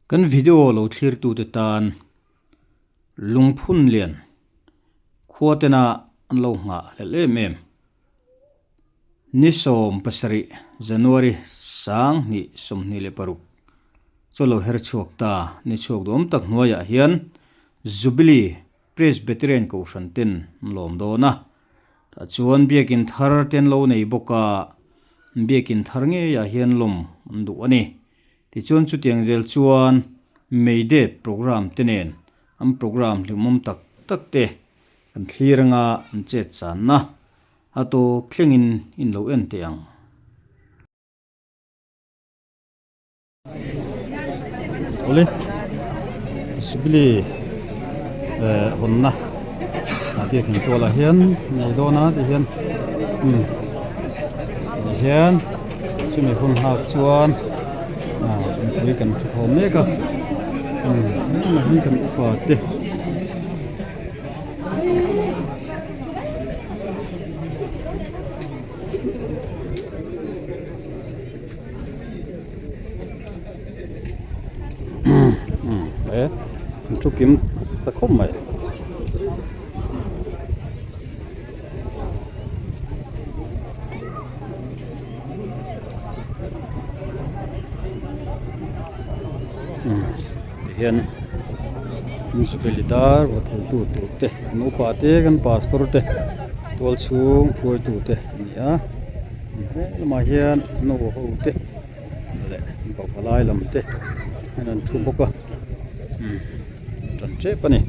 Kan video lo thlirtute tan lungphun lian khua tena an lo nghah hlelh em em. Ni 17 January 2026 chu lo her chhuak ta ni chhuak duam tak hnuaiah hian Jubilee Presbyterian Kohhran ten an lawm dawn a. Tah chuan biakin thar te an lo nei bawk a, biakin thar ngeiah hian lawm an duh a ni. Tichuan chutiang zel chuan May Day program te nen an program hlimawm tak tak te kan thlir anga an chet channa a tawp thlengin in lo en teh ang. Awle Jubilee eh hawnna ah biakin tualah hian nei dawn a tihian umm tihian chumi hun nghak chuan ah mipui kan thu khawm mek a umm hetah hian kan upa te. E an thu kim ta khawp mai. Tihian Jubilee dar vaw theitu tur te an upa te kan pastor te tual chhung hruaitu te a ni a. He lamah hian nu ho te leh pavalai lam te hian an thu bawk a umm tan tep a ni.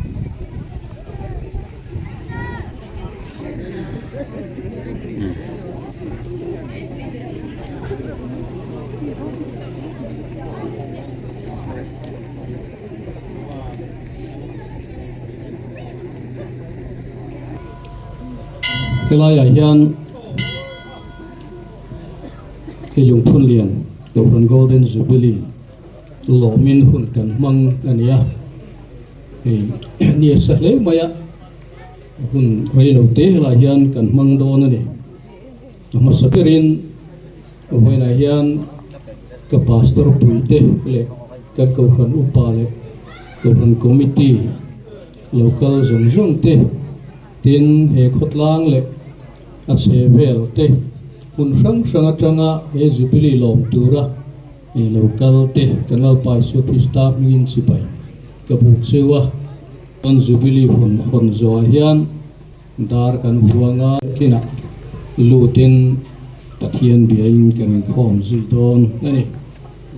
Helaiah hian Hei lungphun lian Kohhran Golden Jubilee lawmin hun kan hmang a ni a, hei ni a sa hle mai a, hun rei lo te helaiah hian kan hmang dawn a ni. A hmasa berin vawiinah hian ka pastor puite leh kan Kohhran upa leh Kohhran committee local zawng zawng te tin he khawtlang leh a chhe vel te hmun hrang hrang atanga he Jubilee lawm tura i lo kal te kan Lalpa Isua Krista hmingin chibai ka buk cheu a. Kan Jubilee hun hawn zawhah hian dar kan vuang a. Kinah lutin Pathian biain kan inkhawm zui dawn a ni.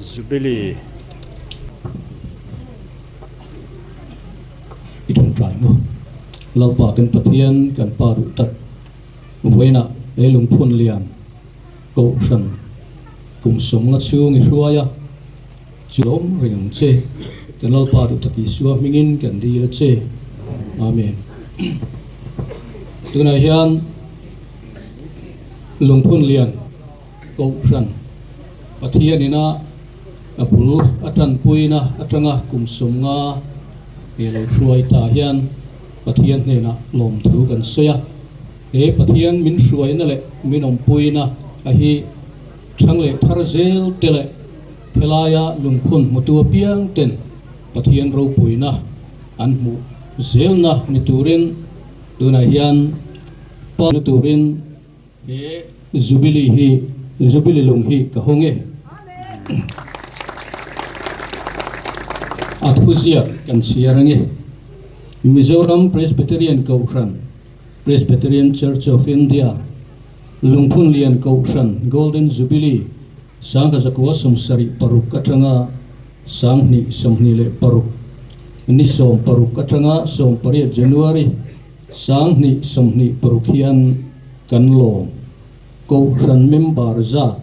Jubilee. I tawngtai maw? Lalpa kan Pathian kan Pa duh tak vawiinah he lungphun lian Kohhran kum sawmnga chhung i hruai a, chu lawm reng ang che. Kan Lalpa duh tak Isua hmingin kan dil a che. Amen. Tunah hian lungphun lian Kohhran Pathian ina a bul a tanpuina atanga kum 50 he lo hruai ta hian Pathian hnenah lawmthu kan sawi a. He Pathian min hruaina leh min awmpuina a hi thang leh thar zel te leh helaia lungphun hmutu apiang ten Pathian ropuina an hmuh zelna ni turin tunah hian Pa ni turin He Jubilee hi Jubilee lung hi ka hawng e. A thuziak kan chhiar ange. Mizoram Presbyterian Kohhran, Presbyterian Church of India, Lungphun Lian Kohhran Golden Jubilee 1976 atanga 2026 ni 16 atanga 18 January 2026 hian kan lawm Kohhran member zat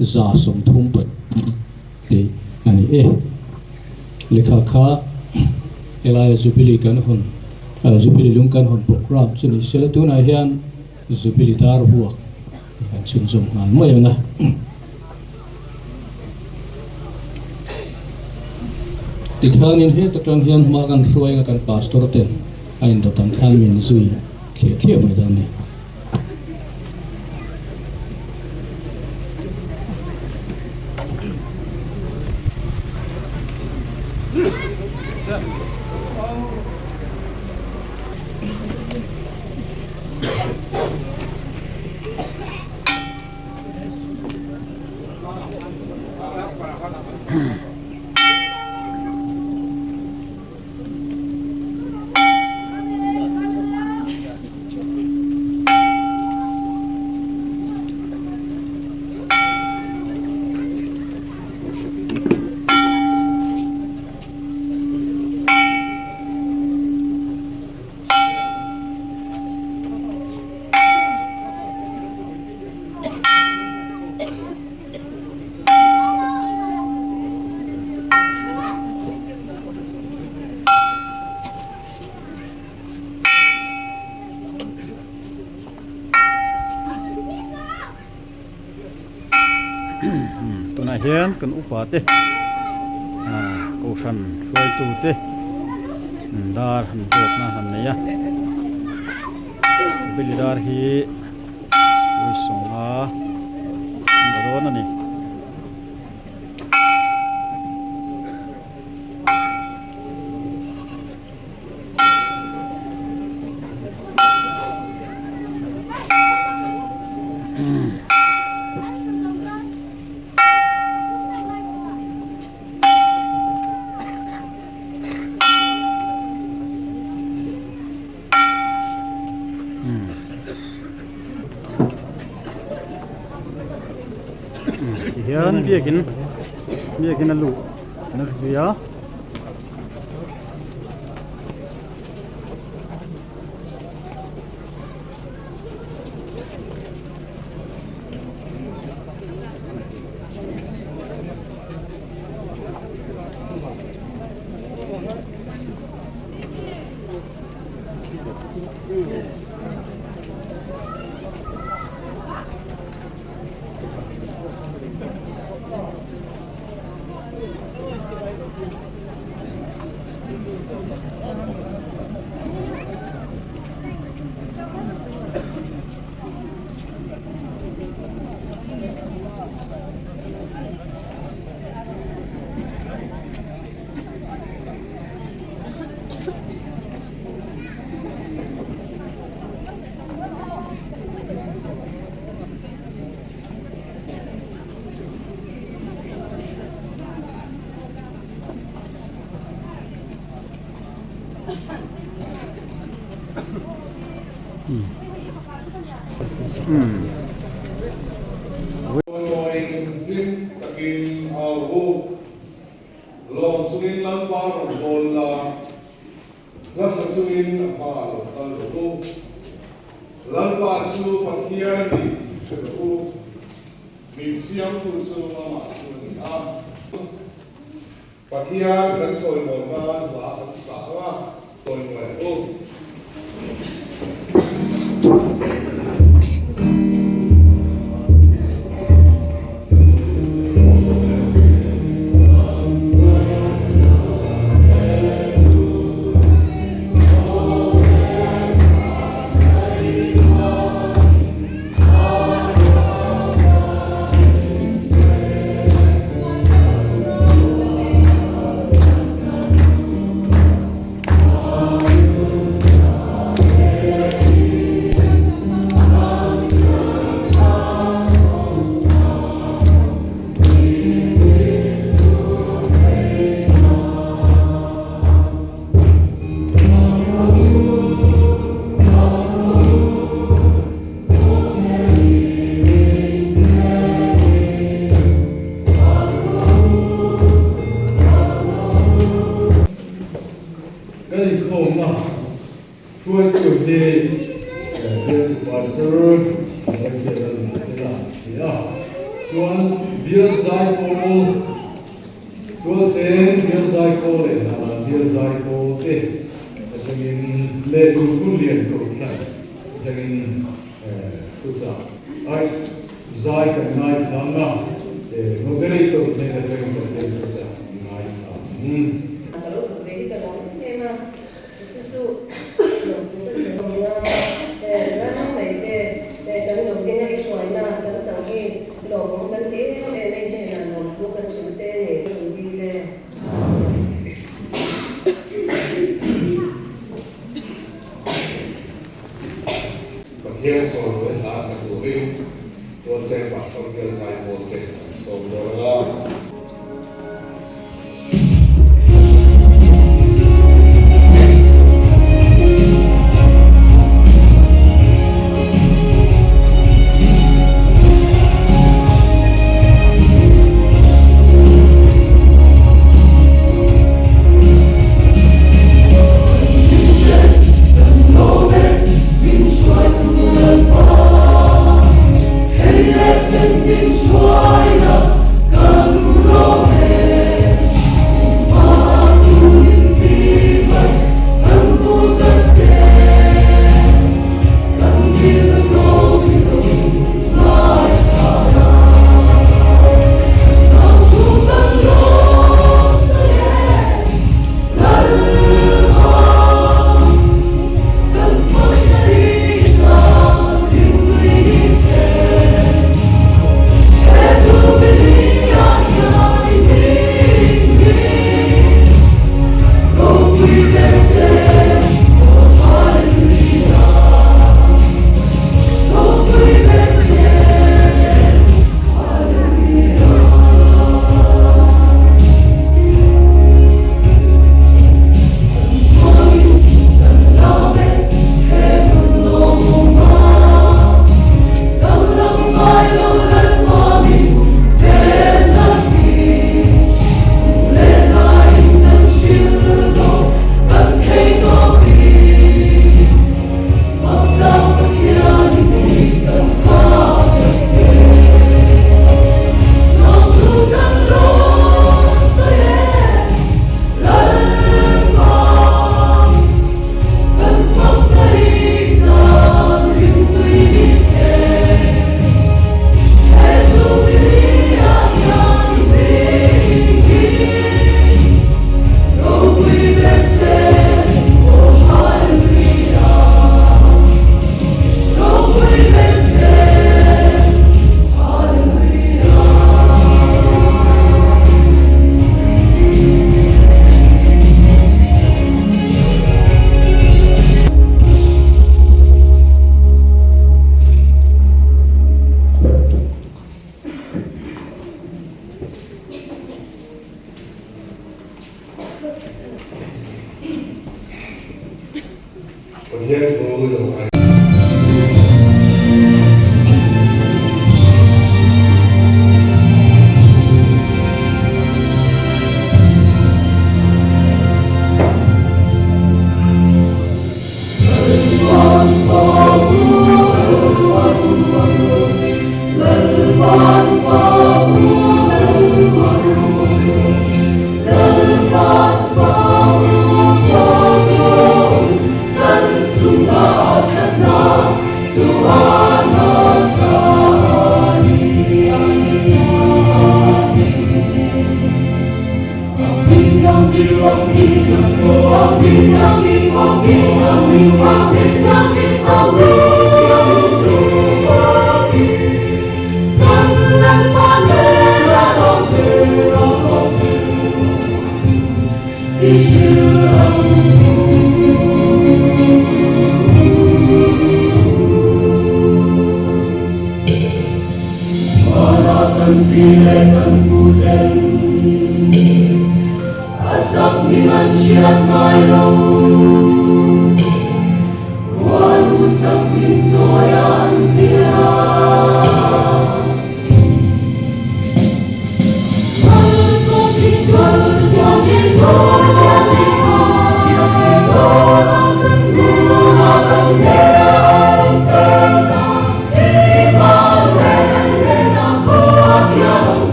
133 tih a ni e. Lehkha kha helaia Jubilee kan hawn Jubilee lung kan hawn programme chu ni sela tunah hian Jubilee dar vuak kan chhunzawm nghal mai ang a. Tikhanin heta tang hian hma kan hruai anga kan pastor ten a indawt ang khan min zui thliah thliah mai dawn a ni. Tunah hian kan upa te kohhran hruaitu te dar han zawtna han nei a bili dar hi vawisawnga an la dawn a ni. Tihian biakin biakin a luh na zia. Hlim takin au u. Lawm chungin Lalpa rawn hawn la, hlasa chungin a hma lo kal rawh u. Lalpa chu Pathian a ni tih hre rawh u. Min siamtu chu amah chu a ni a. Pathian kan sawimawi nan hla kan sa ang a, sawimawi ang u. Kan inkhawmna hruaitu hi Bialtu Pastor Lalbialalmawtela a ni a, chuan Bial Zaipawl Tualcheng Bial Zaipawl leh Hnalan Bial Zaipawl te atangin leh Lungphunlian Kohhran atangin Thuchah ai zai kan ngaithlang a, moderator hnen atangin Pathian thuchah kan ngaithlang. Ka lo thawk ve hi ka lawm em em a, chu chu lawmthu ka sawi awm a, ram mai te kan lo ding a i hruaina kan chang hi lawmawm kan ti em em a, i hnenah lawmthu kan hrilh te ni. Kan dil e. Pathian chawimawi hla sa turin Tualcheng Pastor Bial Zaipawl te an sawm dawn anga. Pathian thu lo ngai.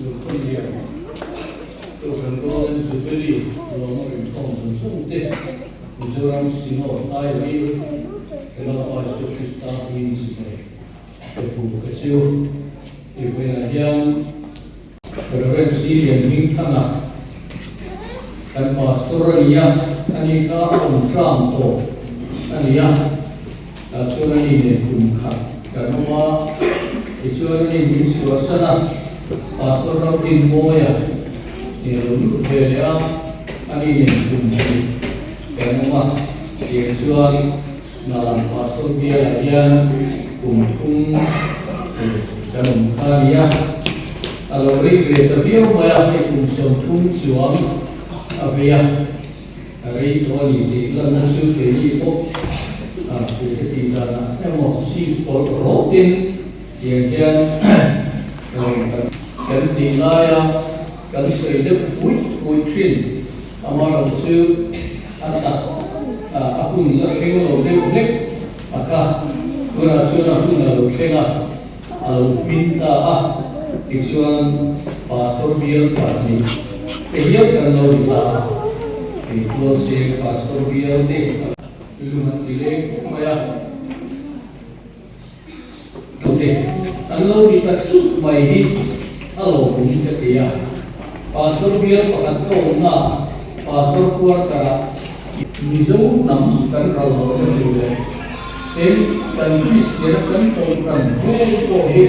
Lungkhawlian Kohhran Golden Jubilee lawma rinkhawm zawng zawng te Mizoram Synod aiawhin ka Lalpa Isua Krista hming chibai ka bu ka chu. I vawiinah hian Rev. C. Lianhmingthanga kan Pastor a ni a, ani kha a awm tlang tawh a ni a, tah chuan ani nen kum khat kan awm a, tichuan ani min chhuahsan a, Pastor Ramdinmawia nih a lo lut ve leh a, ani nen kum hnih kan awm a, tiang chuan Hnalam Pastor bialah hian kum thum kan awm kha a ni a, a lo rei ve ta viau mai a, hei kum 30 chuang a vei a, a rei tawh a ni tih lanna chu keini pawh tute tih danah emaw chief pawlh rawtin tiang hian kan tih laia kan sawi deuh pui pui thin amaherawhchu chu a tak a hun la thleng lo deuh hlek a kha tunah chuan a hun a lo thleng a a lo hmin ta a tichuan pastor bial pahnih te hial kan lo ni ta a kei tual seng pastor bial te lung an ti leng khawp mai a. Tute an lo ni ta thut mai hi a lawmawm ka ti a. Pastor bial pakhat ka awmna Pastor quarter ah Mizo hnam kan ral lo na tur leh eng kan Kristian a kan kohhran hmel pawh hi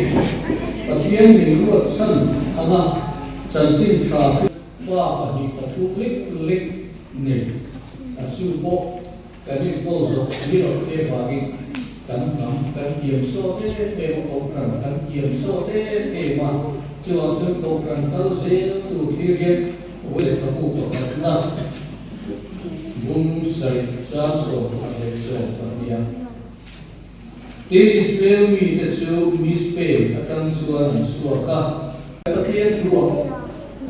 Pathian min ruat chhan anga chanchin tha fa pahnih pathum lek lek nei a chu pawh Kan inkawl zawh ni loh te vangin kan hnam kan kiam sawt em em a, kohhran kan kiam sawt em em a, chuvang chuan kohhran kal zel tur thlir hian vawi lehkhabu pakhatna bung sarih chang 11 a. Tin, Israel mite chu Mizpeh atang chuan an chhuak a. Pathian thuah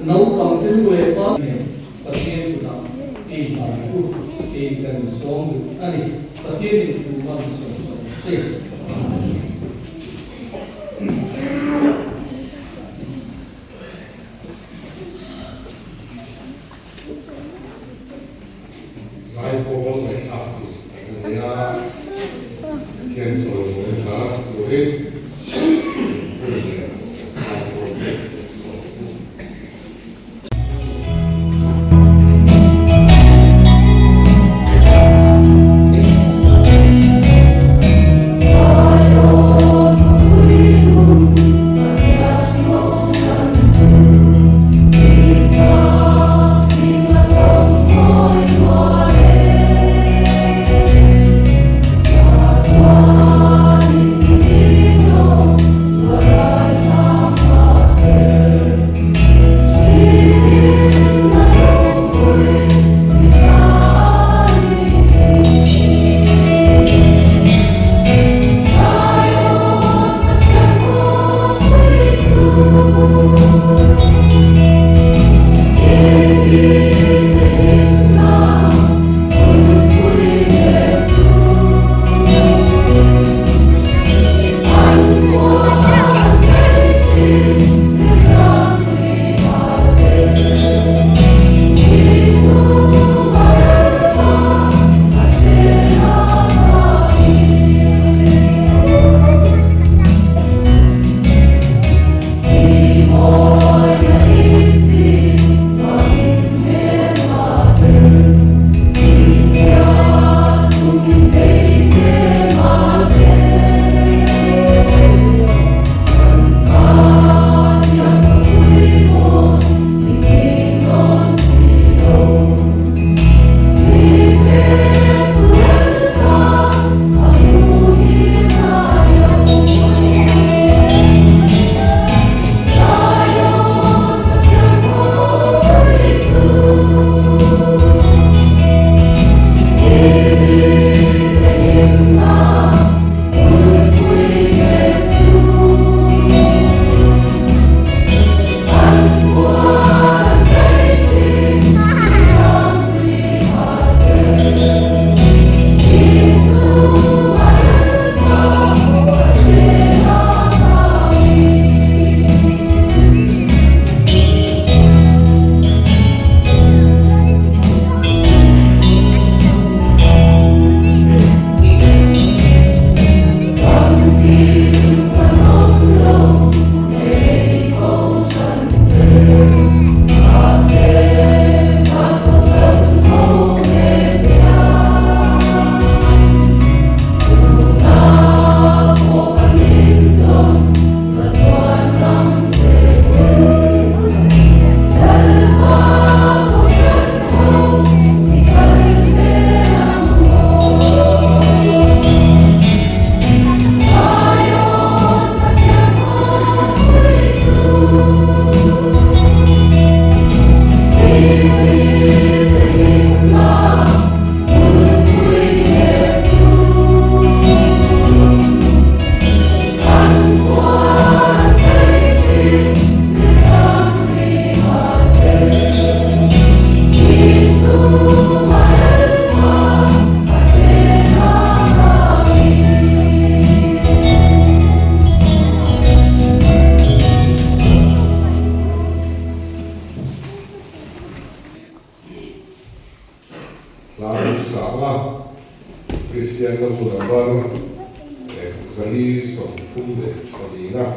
naupangte nu leh pa nen Pathian kutah inhlan u tiin kan insawm duh a ni. Pathianin thu hman sawm sawm se. Zaipawl ngaihthlak tur kan la nei a, Pathian sawi mawina hla sa turin hun leh zaipawl te kan sawi ang u. Number 434 na.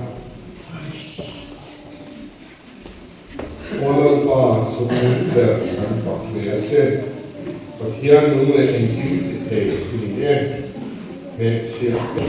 Aw Lalpa, chhungmung ber kan fak hle a che. Pathian nung leh engkim ti thei i ni e. Hnehchhiah te.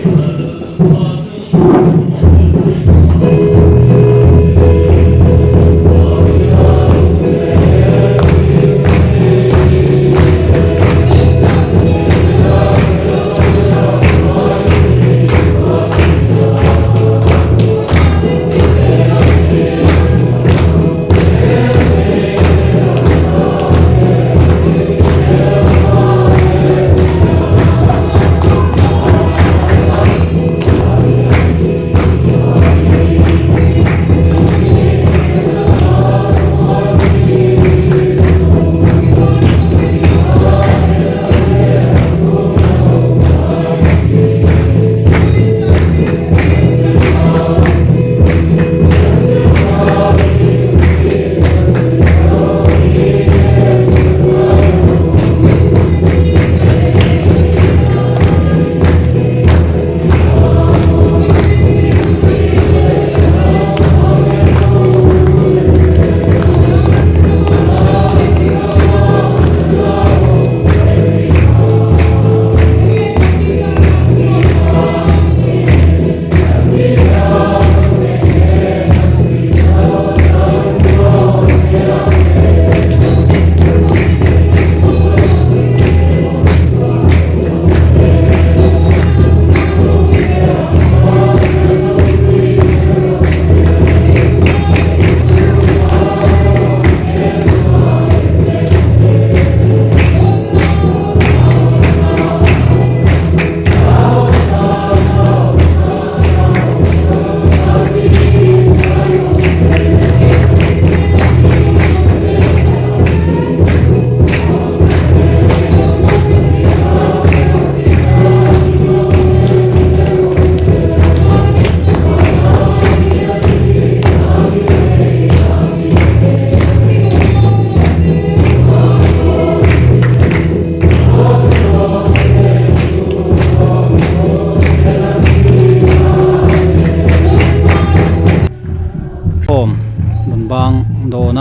Khawm rawn bang dawn a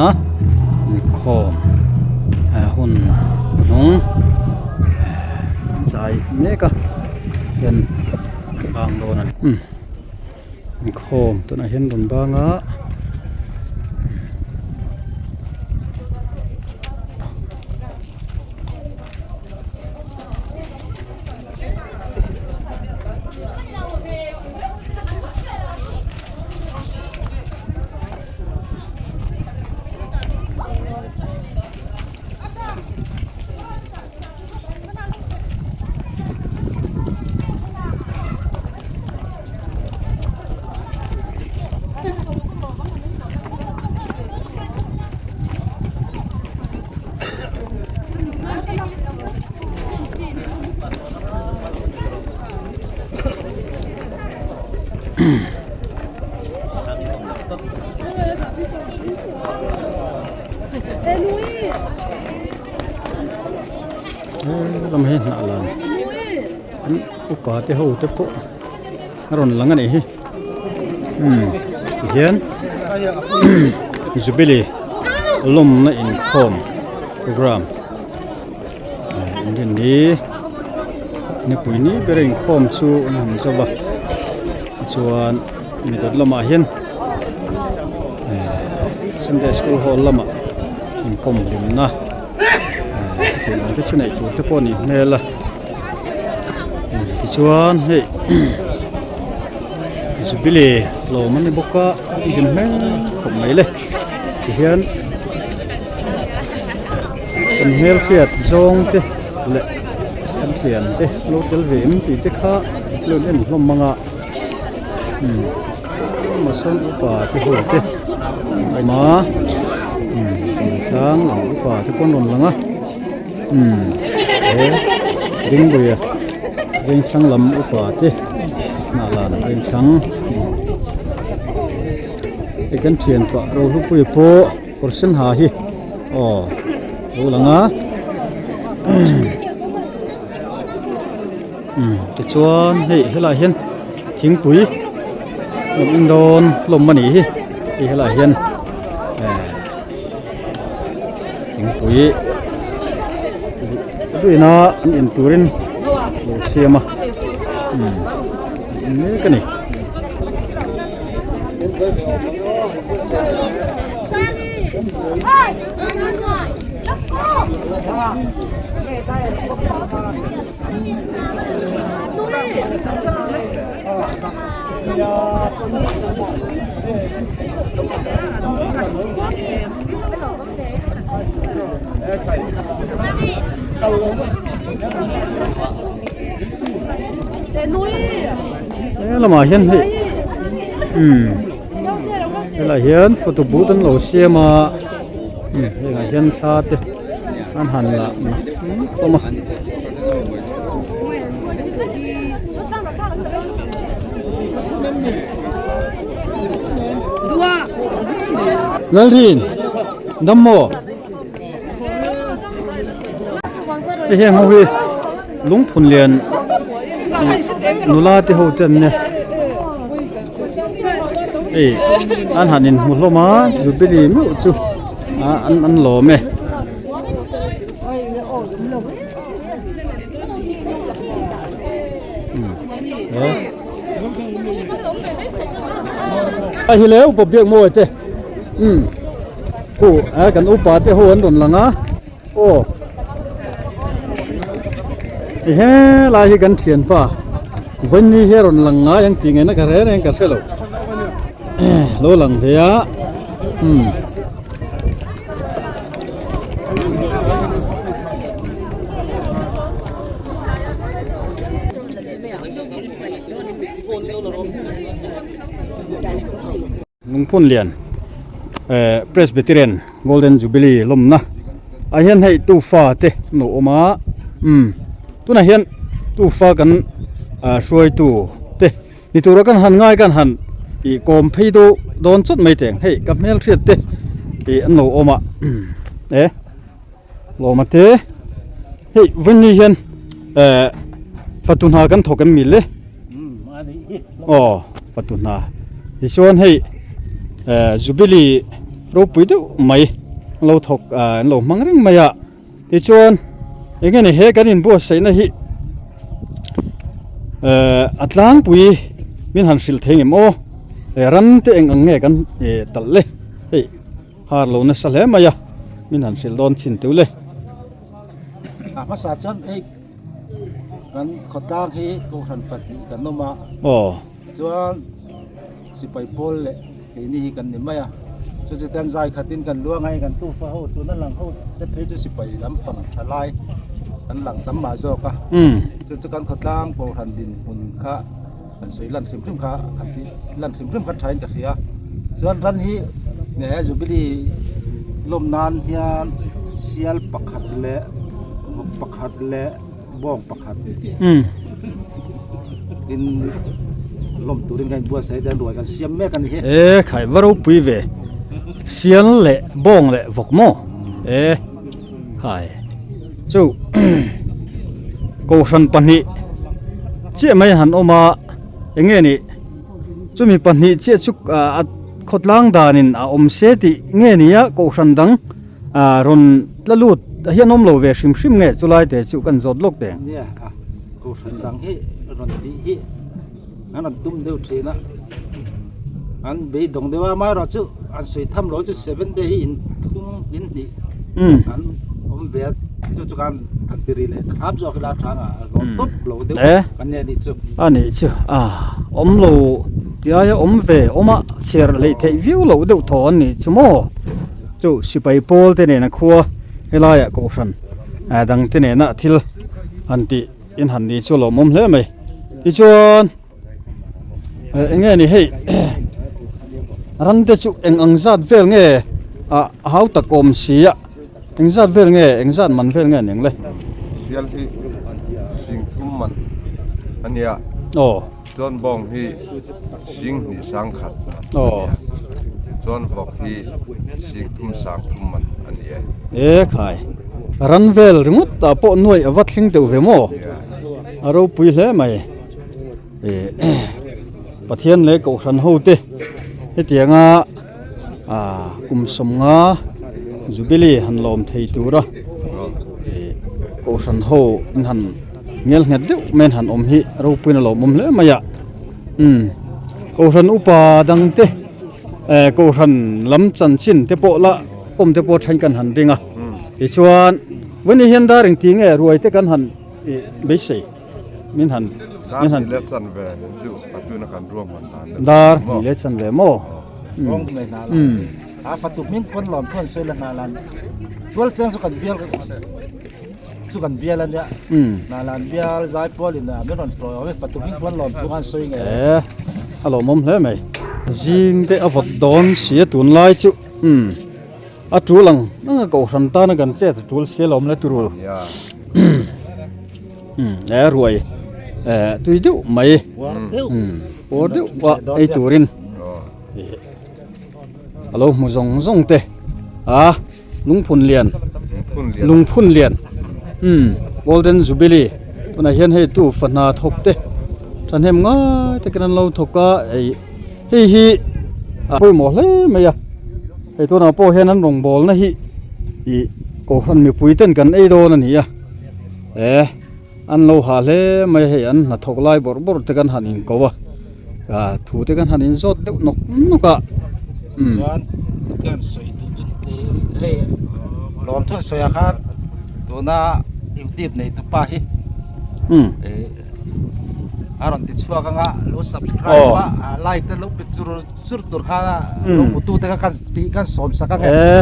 inkhawm hun hnung an zai mek a hian bang dawn a ni inkhawm tunah hian rawn bang a. Ram hi hnah lan an upa te ho te pawh a rawn lang a nih hi umm tihian jubilee lawmna inkhawm program. Inrinni nipui ni ber a inkhawm chu an han zo va tichuan mi dawt lamah hian sunday school hall lamah inkawm hlimna chutiang ang te chu neih tur te pawh a nih hmel a tichuan hei jubilee hlawm a ni bawk a a hlim hmel khawp mai le tihian. Kan hmelhriat zawng te leh kan thian te lo tel ve em tih te kha lo en hlawm ang a umm mason upa te ho te an awm a umm thingtlang lam upa te pawh an rawn lang a umm he dingbuia vengthlang lam upa te hnah lan vengthlang hei kan thianpa rohlupuia pawh. Kawr sen ha hi aw lo lang a. Umm tichuan hei helaiah hian thingpui rawn in dawn hlawm a nih hi hei helaiah hian eh thingpui duh ina an in turin lo siam a umm an in mek a ni. He lamah hian hei umm helaiah hian photo booth an lo siam a umm hengah hian thla te an han lah hlawm a. Lalrin dam maw hei heng ho hi lungphun lian nula te ho te an nia hei an han inhmu hlawm a jubilee meuh chu an lawm e. A hi le upa biak mawi te umm khu a kan upa te ho an rawn lang a aw i helai hi kan thianpa vawiin hi a rawn lang ngai ang tih ngaihna ka hre reng ka hre lo lo lang ve a umm. Lungphun lian eh Presbyterian Golden Jubilee lawmna ah hian hei tufa te an lo awm a umm tunah hian tufa kan ah hruaitu te Ni tura kan han ngai kan han ih kawm phei deuh dawn chawt mai teng hei ka hmelhriat te ih an lo awm a e lawma te hei vawiin hian eh fatu hna kan thawk em mi le aw fatu hna tichuan hei eh jubilee ropui deuh mai an lo thawk ah an lo hmang reng mai a. Tichuan eng nge ni he kan inbuatsaihna hi ehh a tlangpui min han hrilh thei ngem aw eh ram te eng ang nge kan eh talh le hei har lo nasa hle mai a min han hrilh dawn chin teuh le. A hmasa chuan hei kan khawtlang hi kohhran pahnih kan awm a. Aw. Chuan sipai pawl leh keini hi kan ni mai a, chu chu tan zai khatin kan luang a hei kan tufa ho tuna lang ho te phei chu sipai lampang tha lai kan lang tam mah zawk a, chu chu kan khawtlang kohhran dinhmun kha kan sawi lan hrim hrim kha an tih lan hrim hrim kha thain ka hria chuan ran hi he jubilee lawm nan hian sial pakhat leh vawk pakhat leh. Bawng pakhat in lawm turin kan inbuatsaih te an ruai kan siam mek a ni hi. E khai va ropui ve sial leh bawng leh vawk maw e khai chu kohhran pahnih chiah mai han awm a eng nge nih chumi pahnih chiah chu a khawtlang danin a awm se tih nge ni a kohhran dang. Ah rawn tla lut a hian awm lo ve hrim hrim nge chulai te chu kan zawt lawk teng. Nia a kohhran dang hi rawn tih hi an rawn tum deuh thin a an beidawng deuh a amaherawh chu an sawi tham lo chu seven day hi in thum in hnih an awm ve a chu chu khan an ti ri leh ta hram zawk ila tha ang a rawn tawp lo deuh kan nia nih chu. A nih chu a awm lo ti aia awm ve awm a chhiar hleih theih viau loh deuh thaw an nih chu maw. Chu sipai pawl te nena khua helaiah kohhran dang te nena thil han tih in han ni chu a lawmawm hle mai tichuan eng nge ni hei ran te chu eng ang zat vel nge ah hau tak awm si a eng zat vel nge eng zat man vel nge aniang le. Sial hi singthum man a nia. Aw. Chuan bawng hi sing hnih sang khat a ni a, chuan vawk hi sing thum sang thum man a ni e. E khai, ran vel ringawt ah pawh nuaih a va thleng deuh ve maw? A ropui hle mai ih Pathian leh kohhran ho te hetianga ah kum sawmnga jubilee han lawm thei tura ih kohhran ho in han ngel nghet deuh mai an han awm hi ropuiin a lawmawm hle mai a umm kohhran upa dang te eh kohhran lam chanchin te pawh la awm te pawh then kan han ring a tichuan vawiin hian dar engti nge ruai te kan han ih beisei min han min han leh chan ve chu a tuna kan ruang man dan dar ni leh chan ve maw rawng nei hna la a fatu min pawn lawm thon sei la hna lan tual cheng chu kan bial chu kan bial ania hna lan bial zai pawl in a min rawn tawi awm fatu min pawn lawm thu khan sawi nge e a lawmawm hle mai zing te a vawt dawn sia tunlai chu um A tul ang ang a kohhran tana kan chet a tul sia lawm la turul e ruai e tui deuh mai puar deuh pawh ei turin a lo hmu zawng zawng te a lungphun lian lungphun lian golden jubilee tunah hian hei tu fahna thawk te thahnem ngai takin an lo thawk a hei hei hi a pawimawh hle mai a hei tunah pawh hian an rawngbawlna hi ih kohhran mipui ten kan ei dawn a ni a e an lo hah hle mai a hei an hnathawk lai bawrh bawrh te kan han inko a ah thu te kan han inzawt deuh nawk nawk a umm. Chuan kan sawi duh chu hei lawmthu sawi ah khan tuna youtube nei tu pa hi umm. A rawn ti chhuak anga lo subscribe a like te lo pe chur chur tur kha lo hmu tu te kha kan tih kan sawm sak ange e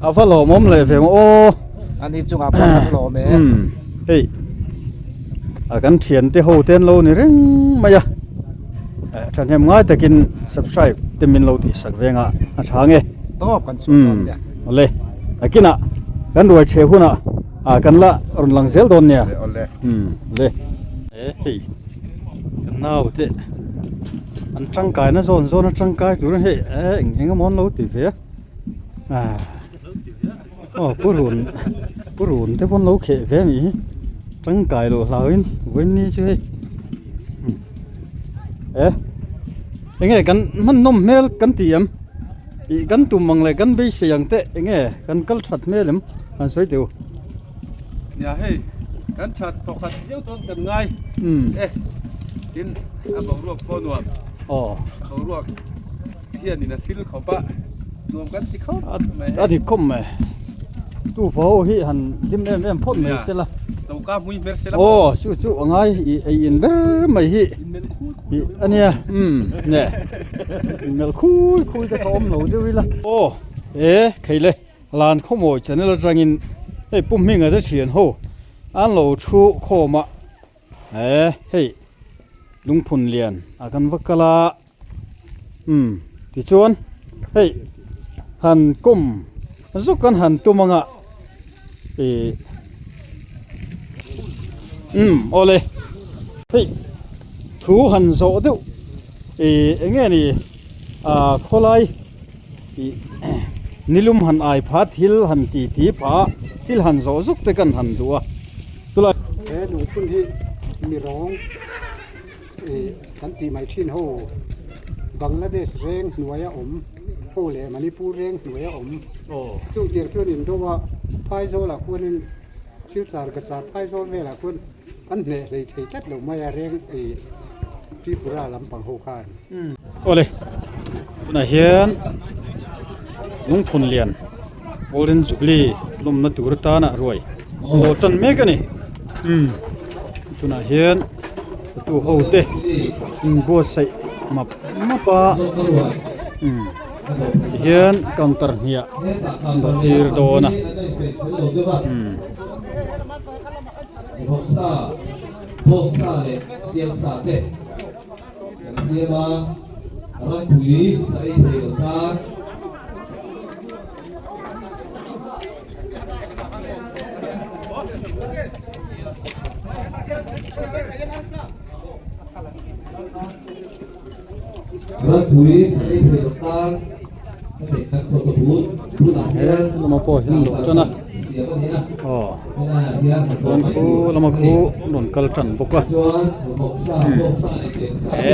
a va lawmawm leh ve maw aw ani chungah pawh kan lawm e hei a kan thian te ho te an lo ni reng mai a thahnem ngai takin subscribe te min lo tih sak veng a a tha nge tawp kan chhuah dawn nia awle nakinah kan ruai chhe hunah ah kan la rawn lang zel dawn nia umm le e hei kan nau te an tangkai na zawn zawn a tangkai tur hei e eng eng emaw an lo ti ve a ah aw purun purun te pawh an lo kheh ve a nih hi tangkai loh hlau in vawiin ni chu hei e eng nge kan hmanhnawm hmel kan ti em ih kan tum ang leh kan beisei ang te eng nge kan kal that hmel em han sawi teh u. Nia hei kan that thawkhat viau chuan kan ngai e tin a boruak pawh nuam aw boruak hianin a thil khawp a nuam kan ti khawp mai a dik khawp mai tu fa ho hi han hlim em em phawt mai sela choka hmui hmer sela aw chu chu a ngai i ei in ber mai hi a nia um ne melh khui khui te kha awm lo deuh ila aw e thei le. Lan khawmawi channel atangin hei pu hminga te thian ho an lo thu khawm a he hei lungphun lian a kan va kal a umm tichuan hei han kawm zuk an han tum ang a ih umm awle hei thu han zawh deuh ih eng nge ni ah khawlai. Ih nilum han ai pha thil han ti ti pha thil han zawh zuk te kan han duh a chulai. He lungphun hi mi rawng ih kan tih mai thin ho Bangladesh reng hnuaia awm ho leh Manipur reng hnuaia awm chung tiang chuan in do a Phaizawlah khuanin Silchar Cachar Phaizawl velah khuan an hneh hlei thei tlat lo mai a reng ih Tripura lampang ho khan. Awle tunah hian lungphun lian golden jubilee lawmna tur atana ruai lo tan mek a ni umm tunah hian tu ho te in buatsaih map map a umm tihian counter hniah an dawh tir dawn a umm. Kan siam a, rampui sa ei thei lo tan. Rampui sa ei thei lo tan hemi kan photo booth bulah hian He lama pawh hian lo tan a. Aw chuan khu lama khu an rawn kal tan bawk a he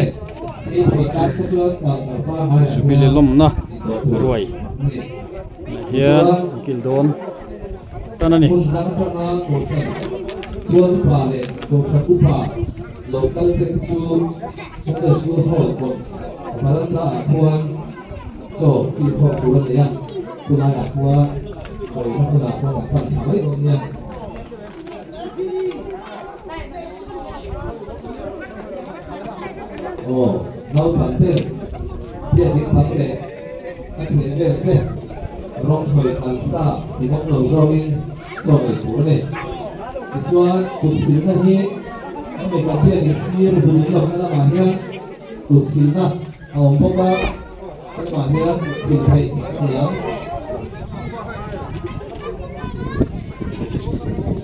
jubilee lawmna ruai ah hian an kil dawn tan a ni. Chaw tih khawm tur a nei a, chulaiah khuan chawina hmunah khuan kan pan thla mai dawn nia. Aw, naupang te biakin bang leh a chheh vel te rawng hawi kal sa ti bawk lo zawngin chaw ei tur a nei. Tichuan, kut silna hi hemi kan biakin sir zun lawkna lamah hian kut silna A awm bawk a, helamah hian chil theih a ni ang.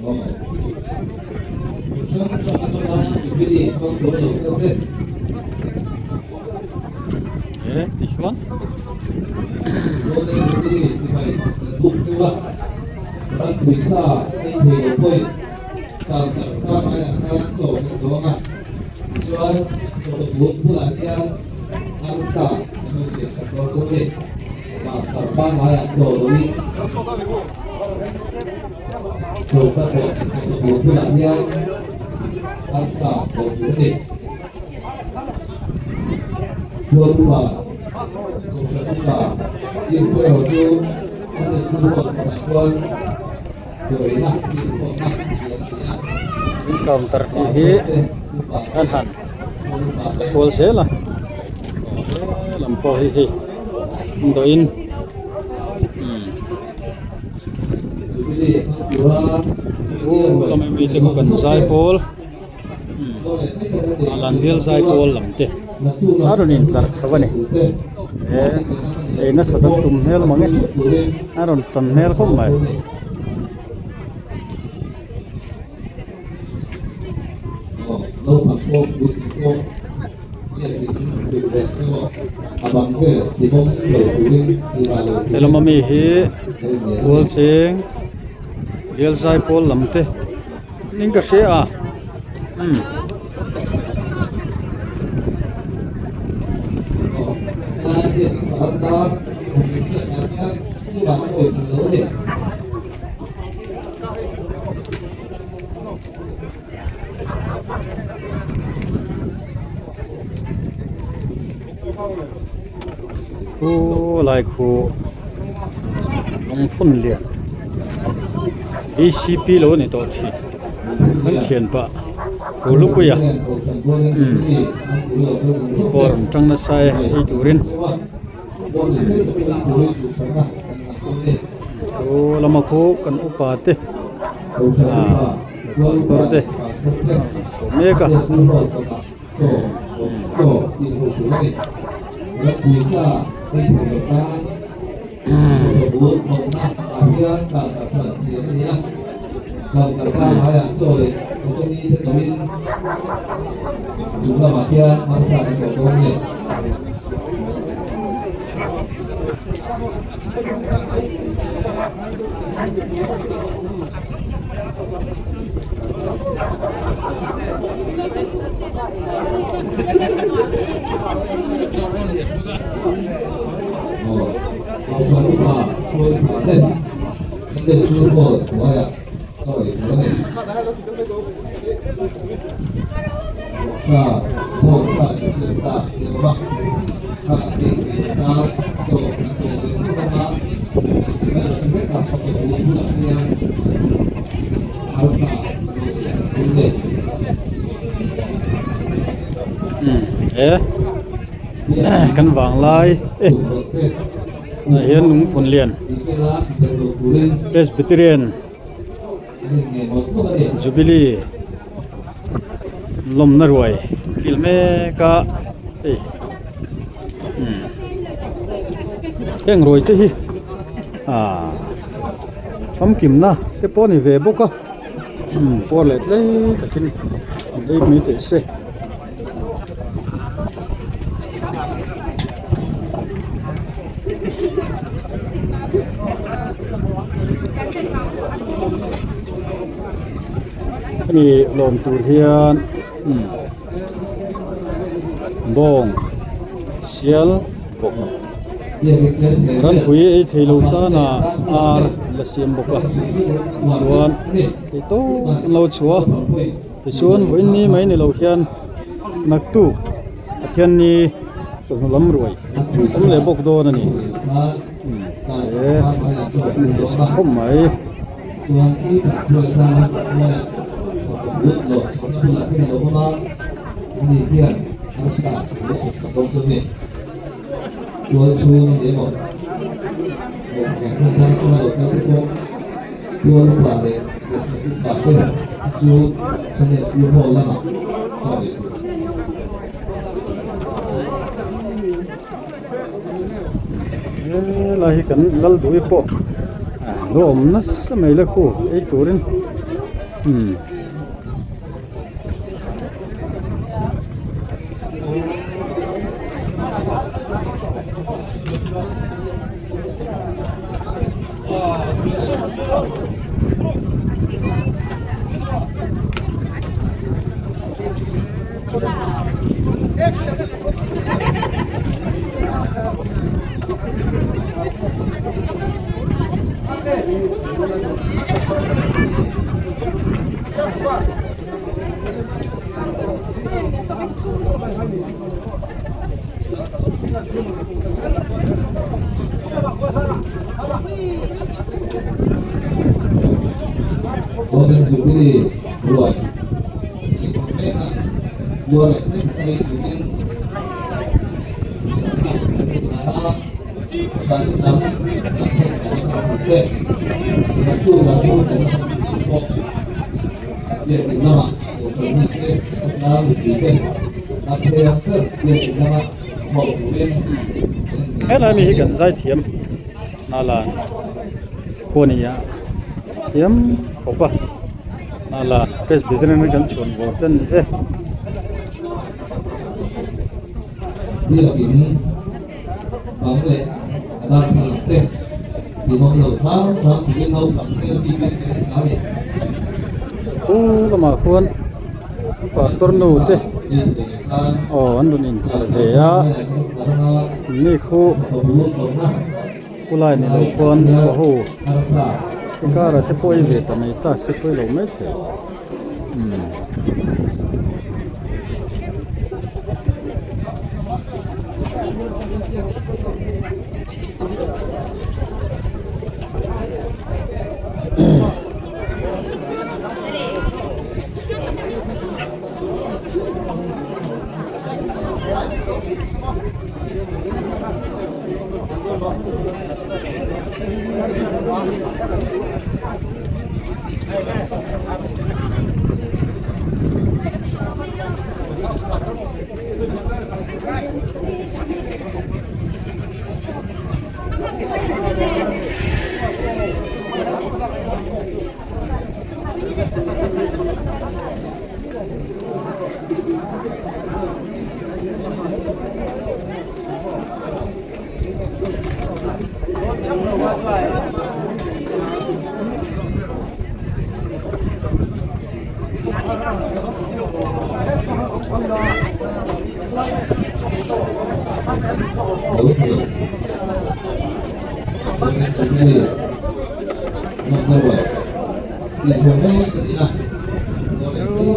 Hmun hrang hrang atanga Jubilee hmang tur lo kal te. He ti hian. Golden Jubilee chibai kan buk chu a, ram pawisa ei thei lo pawhin counter pangngai ah khan chaw kan dawng a. Tichuan, photo booth bulah hian arsa kan lo siam sak dawn chu a ni. Counter pangaiah chaw loin choka pawh photo booth bulah hian arsa dawh tur a ni. Tual upa, Kohhran upa chin pawh erawh chu Sunday School hall kawtah khuan chawina inkhawmna siam a ni a. Counter tih hi an han la kual zel a he lam pawh hi hei an dawhin umm lama mite khu kan zai pawl umm lan bial zai pawl lam te a rawn intlar chho a ni he ei nasat an tum hmel mang e a rawn tan hmel khawp mai. Helama mi hi tual cheng bial zai pawl lam te ning ka hria a umm. Khu lai khu lungphun lian vcp lo a ni tawh thin an thian pah hu lukui a umm pawh a rawn tang nasa e ei turin. Chu lama khu kan upa te ah pastor te an chho mek a. Kan vang lai e ah hian lungphun lian Presbyterian Jubilee lawmna ruai kil mek a hei umm heng ruai te hi ah famkimna te pawh a ni ve bawk a umm pawr leh tlem takin an ei mai teh se. Hemi lawm tur hian umm bawng sial vawk ranpui ei thei lo tana ar la siam bawk a tichuan thei tawp an lo chhuah a tichuan vawiin ni mai ni lo hian naktuk Pathianni chawhnu lam ruai awm leh bawk dawn a ni umm he ngaihsak khawp mai. Helai hi kan lal duh pawh lo awm nasa mai le khu ei turin umm. Golden Jubilee ruai thingkawng mek a, luar leh tlem tak ei turin duhsakna kan hmu dan a, zanin lam kan hun kan la hman tur te, naktuk lam hun kan la hman tur te pawh biakin lamah kohhran mite, khawtlang mipui te tam thei ang ber biakin lama hmuh turin kan inngeih Helai mi a hi ni. kan zaithiam Nalan khua ni a thiam khawp a Nalan Presbyterian kan chhuan vawr te an ni e. Biakin bang leh a darthlalang te tihmawm lo hram hram turin naupang te a bikin kan inchah a ni. Khu lamah khuan pastor nu te aw an rawn inthar ve a mi khu khulai ni lo khuan upa ho kara te pawh ei ve ta mai ta se pawh i lo maithei umm.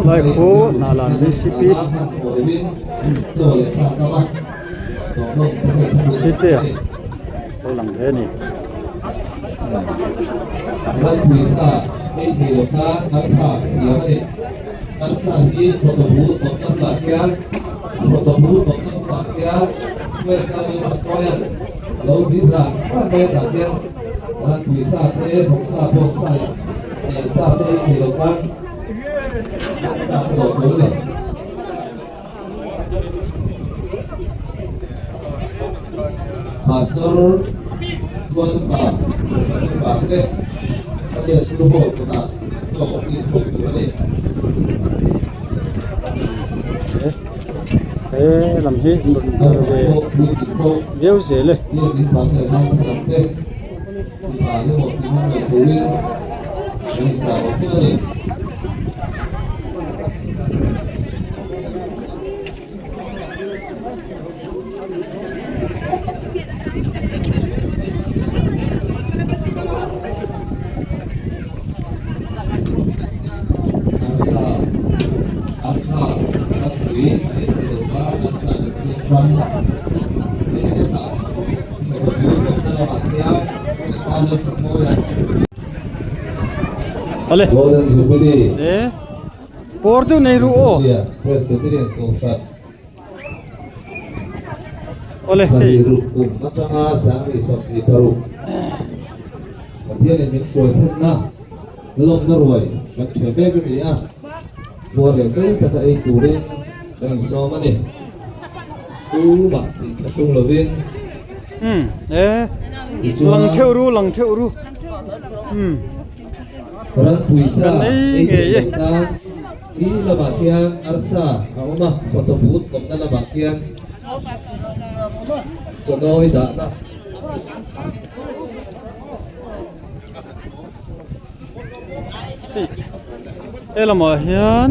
Lai khu Nalan VCP City a lo lang ve a ni. Pastor Tuan Upa Kohhran Upa te Sunday School Hall kawtah chaw in thawk tur a ni. He lam hi an rawn tar ve viau zel e. Arsa arsa ranpui sa ei thei lo kha arsa kan siam hrang leh hetah photo booth awmna lamah hian Sir Lalfakmawia Golden Jubilee Pawr deuh nei ru aw. Presbyterian Kohhran Awle hei. Sarih ruk kum atanga Sangrih 26 Pathianin min hruai thlenna lawmna ruai kan ṭhe mek a ni a, puar leh tui taka ei turin kan insawm a ni. Tumah inthlahrung lovin. Umm e lang theuh ru lang theuh ru umm. Ranpuisa Kan ei ei ngei theih e. loh nan khi lamah khian arsa a awm a, photo booth awmna lamah khian chawnawi dahna. Hei he lamah hian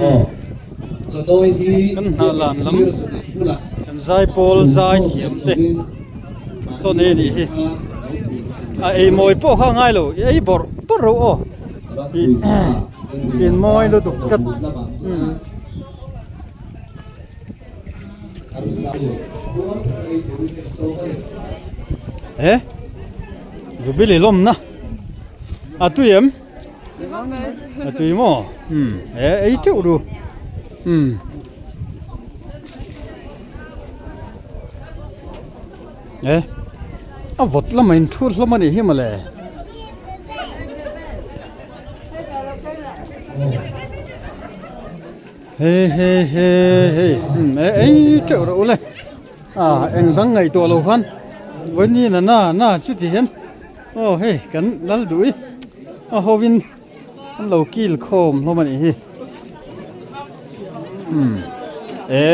Aw chawnawi hi kan hnah lan lam sir zun bulah kan zaipawl zai thiam te chaw nei a nih hi. A ei mawi pawh kha a ngai lo i ei bawrh bawrh reuh aw ih in mawi lutuk tlat umm. He Jubilee lawmna a tui em a tui maw umm he ei teuh ru umm. E a vawt lamah in thu hlawm a nih hi mawle. He he he hei umm e ei teuh rawh ule a eng dang ngaihtuah lo khan vawiin na na na chuti hian aw hei kan lal duh i a hovin an lo kil khawm hlawm a nih hi umm e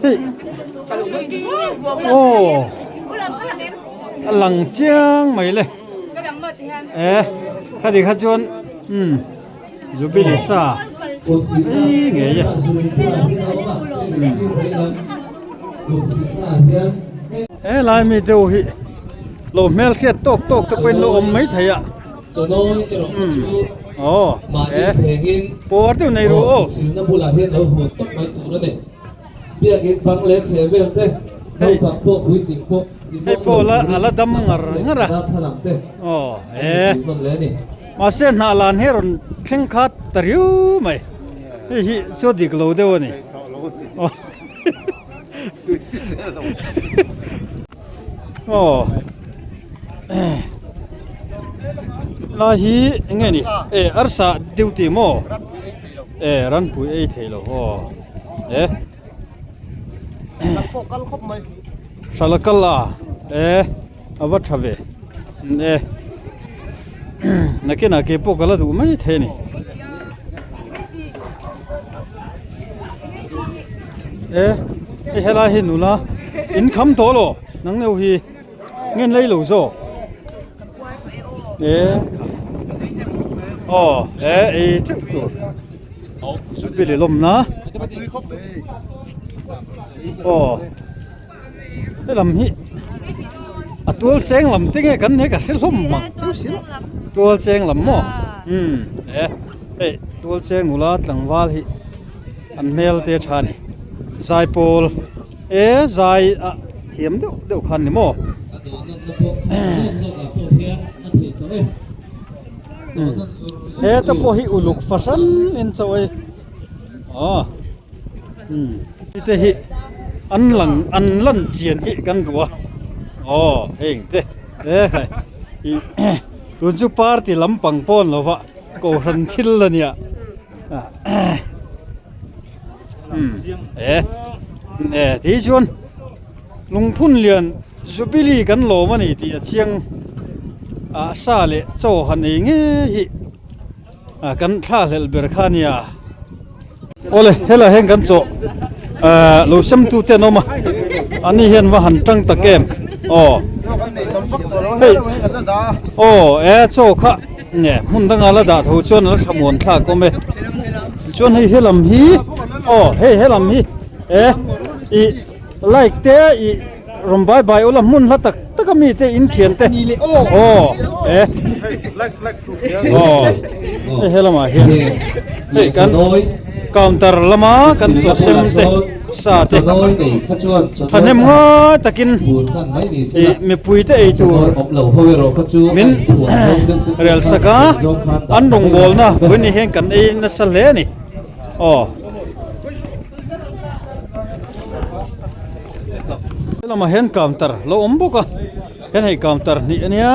hei aw a lang chiang mai le e khati kha chuan umm jubilee sa ei ngei e helai mi deuh hi lo hmelhriat tawk tawk te pawhin lo awm mai thei a. Chawnawi erawh kha chu mahni thengin Puar deuh nei ru aw. Silna bulah hian lo hun tawp mai tur a ni. Biakin bang leh chhe vel te, naupang pawh puitling pawh ti Hei mawm pawh lo la turin a la dam ngar ngar a. Darthlalang te Aw an e. inchhung nawn leh a ni. Mahse hnah lan hi rawn thleng khat ta riu mai. Hei hi chu a dik lo deuh a ni. Aw lai hi eng nge ni e arsa duty maw e ranpui ei thei lo aw e hrala kal a e a va tha ve e nakinah ke pawh ka la duh mai thei a ni. E hei helai hi nula in kham tawh lo nang deuh hi ngen lei lo zawk e aw e ei teuh tur zupili lawmna aw helam hi a tual cheng lam te nge kan nei ka hre hlawm mang chu si lo tual cheng lam maw umm e hei tual cheng nula tlangval hi an hmel te a tha a ni zaipawl e zai a thiam deuh deuh khan ni maw. Heta pawh hi uluk fahran in chauh ei aw. Umm te hi an lang an lan chian hi kan duh a aw heng te e khai ih tun chu party lampang pawn lo va kohhran thil a nia umm e e ti chuan lungphun lian jubilee kan lawm a ni tih a chiang a sa leh chaw han ei ngei hi. Ah kan thla hlelh ber kha nia. Awle helai hian kan chaw ah lo sem tu te an awm a ani hian va han tang tak em aw hei aw e chaw kha nge hmun danga la dah tho chuan a la thlamuan thlak awm e chuan hei helam hi aw hei helam hi e ih. Like te i rawn bai bai ula hmun hla tak tak a mi te in thian te aw e aw hei he lamah hian hei kan counter lama kan chaw sem te sa te thahnem ngai takin ih mipui te ei tur min rel sak a an rawngbawlna vawiin ni hian kan ei nasa hle a ni aw. Helamah hian counter lo awm bawk a hian hei counter hnih a nia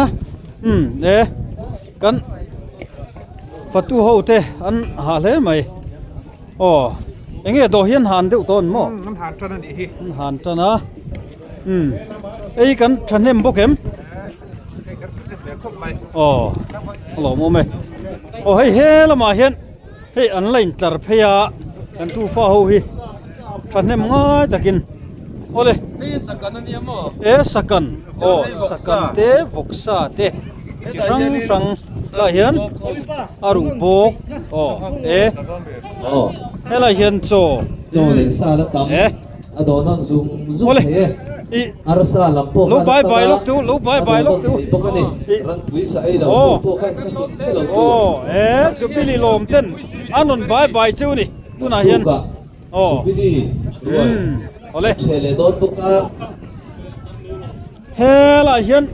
umm e kan fatu ho te an hah hle mai aw eng nge dawh hian han deuh tawh an maw an han tan a nih hi an han tan a umm ei kan thahnem bawk em aw a lawmawm e aw hei he lamah hian. Hei an la intlar phei a kan tufa ho hi thahnem ngai takin awle Hei sakan a nia maw? E sakan aw sakan te vawksa te chi hrang hrang lai hian a ruh bawk aw e helai hian chaw chaw leh sa la tam e a dawh nawn zung zung awle thei e i arsa lam pawh lo khan a bai tam bai a lawk teu lo bai a bai dawh lawk nawn teu thei bawk a ni i ranpui sa ei lo aw pawh khan kha hlun te lo tur aw e zupili lawm ten a rawn bai bai cheu ni tunah hian naktukah aw zupili ruai umm awle a ṭheh leh dawn bawk a helaiah hian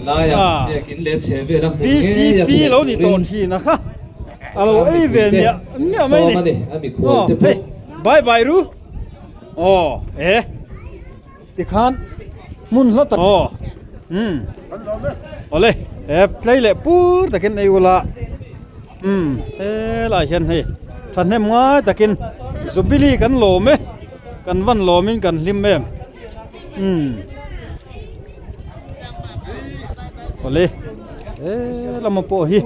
laiah ah biakin leh chhe vel a hmu ngei a VCP ṭheh lo ni tawh turin thin a kha a lo khang ei ve mipuite miah miah mai sawm ni a ni a mikhual aw te hei pawh bai bai ru. Aw e tikhan hmun hla tak aw umm awle he play leh pur takin ei ula umm helaiah hian hei thahnem ngai takin jubilee kan lawm e kan van lawmin kan hlim em umm awle he lama pawh hi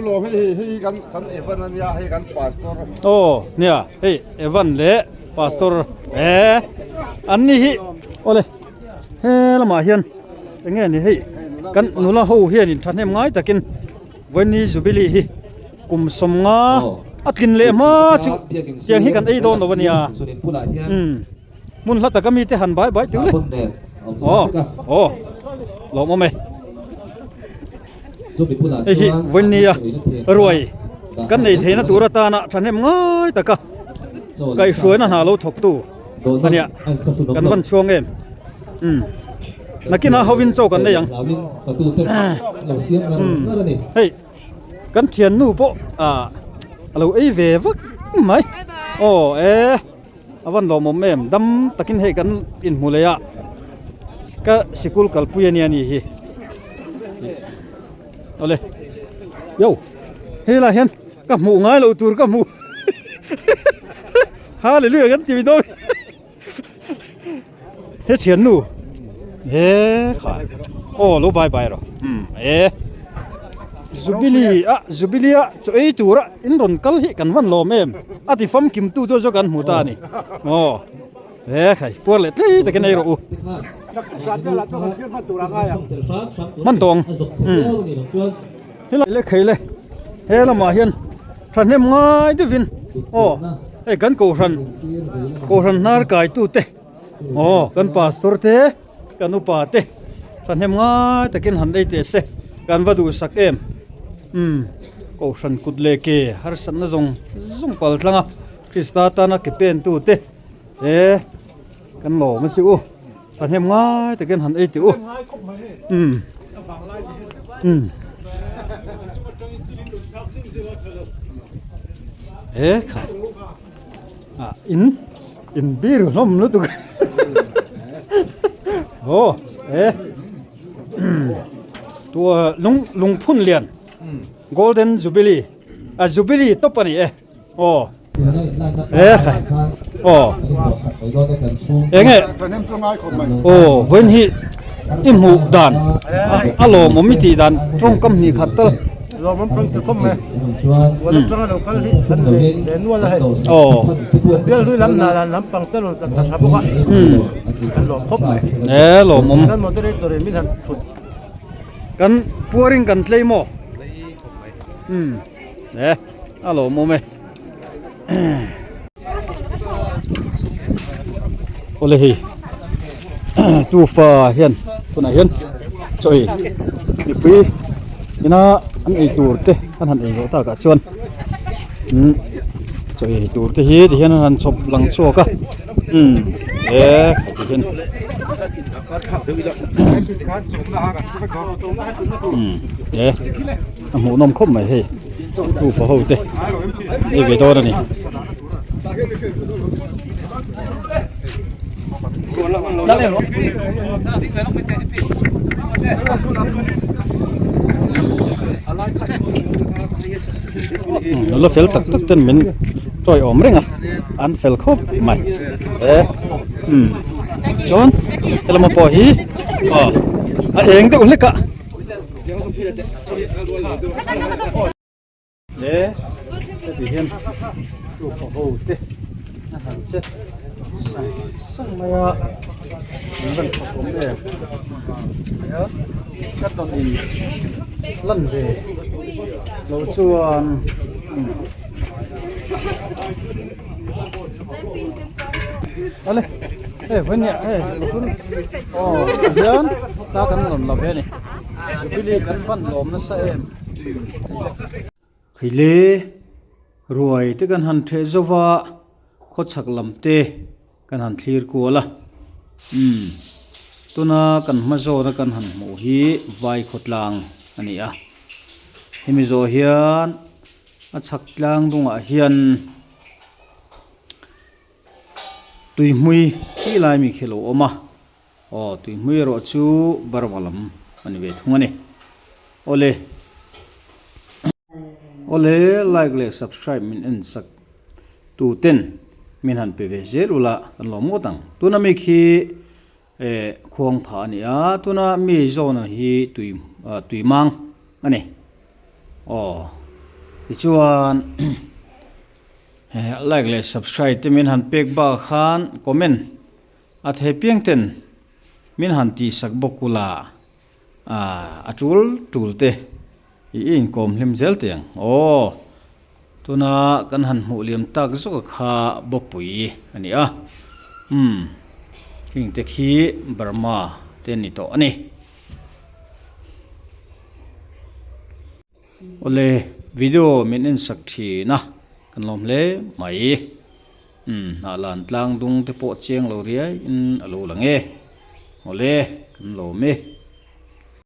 aw nia hei Evan leh. Pastor e an ni hi awle he lamah hian eng nge ni hei kan nula ho hian in thahnem ngai takin Vawiini Jubilee hi kum sawmnga a tlin leh hma chu tiang hi kan ei dawn lo a nia umm hmun hla taka mite han bai bai tiu le aw aw lawmawm e. Hei hi Vawinia ruai kan nei theihna tur atana thahnem ngai taka kaihhruaina hna lo thawktu a nia kan van chhuang em umm nakinah hovin chaw kan nei ang umm hei kan thiannu pawh ah a lo ei ve vak mai aw e. A van lawmawm em dam takin hei kan inhmu leh a ka sikul kalpui a nia ni hi awle yo helaiah hian ka hmuh ngai loh tur ka hmu hallelujah kan ti dawn he thiannu he kha aw lo bai bai rawh umm e jubilee a jubilee a chaw ei tura in rawn kal hi kan van lawm em a ti famkim tu chu chu kan hmu ta a ni aw he khai puar leh tlei takin ei rawh u hman tawng umm helai leh khei le he lamah hian thahnem ngai deuhin aw hei kan kohhran kohhran hnar kai tute aw kan pastor te kan upa te thahnem ngai takin han ei teh se kan va duhsak em umm kohhran kut leh ke harsatna zawng zawng pal tlang a Krista tana ke pen tute he kan lawm a si u. Thahnem ngai takin han ei teh u. Umm. Umm. He kha. Ah in in bir hlawm lutuk. Aw e. Tua lung lungphun lian Golden Jubilee a Jubilee tawp a ni e. Aw. E khai. Aw. Enge. Aw vawiin hi i hmuh dan a lawmawm i tih dan tawngkam hnih khat tal. Lawmawm kan ti khawp mai. Huan atanga lo kal hi kan ve nual a hei. Aw. Bial hlui lam hna dan lampang te rawn tla tha bawk a. Kan lawm khawp mai. E lawmawm. Kan moderator in min han thut. Kan puaring kan tlei maw? Umm. E. A lawmawm e. Awle hei. Tufa hian tunah hian chaw ei mipui ina an ei tur te an han ei zawh takah chuan umm chaw ei tur te hi tihian an han chhawp lang chhuak a umm he ti hian umm he a hmuh nawm khawp mai hei tufa ho te ei ve dawn a ni. Nula fel tak tak ten min tawi awm reng a an fel khawp mai e umm chuan helama pawh hi aw a eng deuh hlek a. He heti hian tufa ho te a han che sang sang mai a an rawn fak awm em nia ka tawn in lan ve lo chuan ale hei vawinia hei aw tihian thla kan rawn la ve a ni jubilee kan hman lawm nasa em. Khile ruai te kan han theh zo va, khawchhak lam te kan han thlir kual a, umm tuna kan hma zawna kan han hmuh hi vai khawtlang a ni a, hemi zawh hian a chhak tlang dungah hian tuihmui tih lai mi khi a lo awm a. Aw tuihmui erawh chu Burma lam a ni ve thung a ni. Awle Awle like leh subscribe min en sak tu ten min han pe ve zel ula kan lawm ngawt ang. Tuna mi khi eh khuang pha a ni a, tuna mi zawna hi tui tuimang a ni. Aw tichuan like leh subscribe te min han pek bakah khan comment A thei piang ten min han tih sak bawk ula a tul tul te i inkawm hlim zel teh ang aw. Tuna kan han hmuh liam tak zawk a kha bawpui a ni a, umm heng te khi Burma te an ni tawh a ni. Awle video min en sak thin a kan lawm hle mai. Umm hnah lan tlang dung te pawh chiang lo riai in a lo lang e. Awle kan lawm e.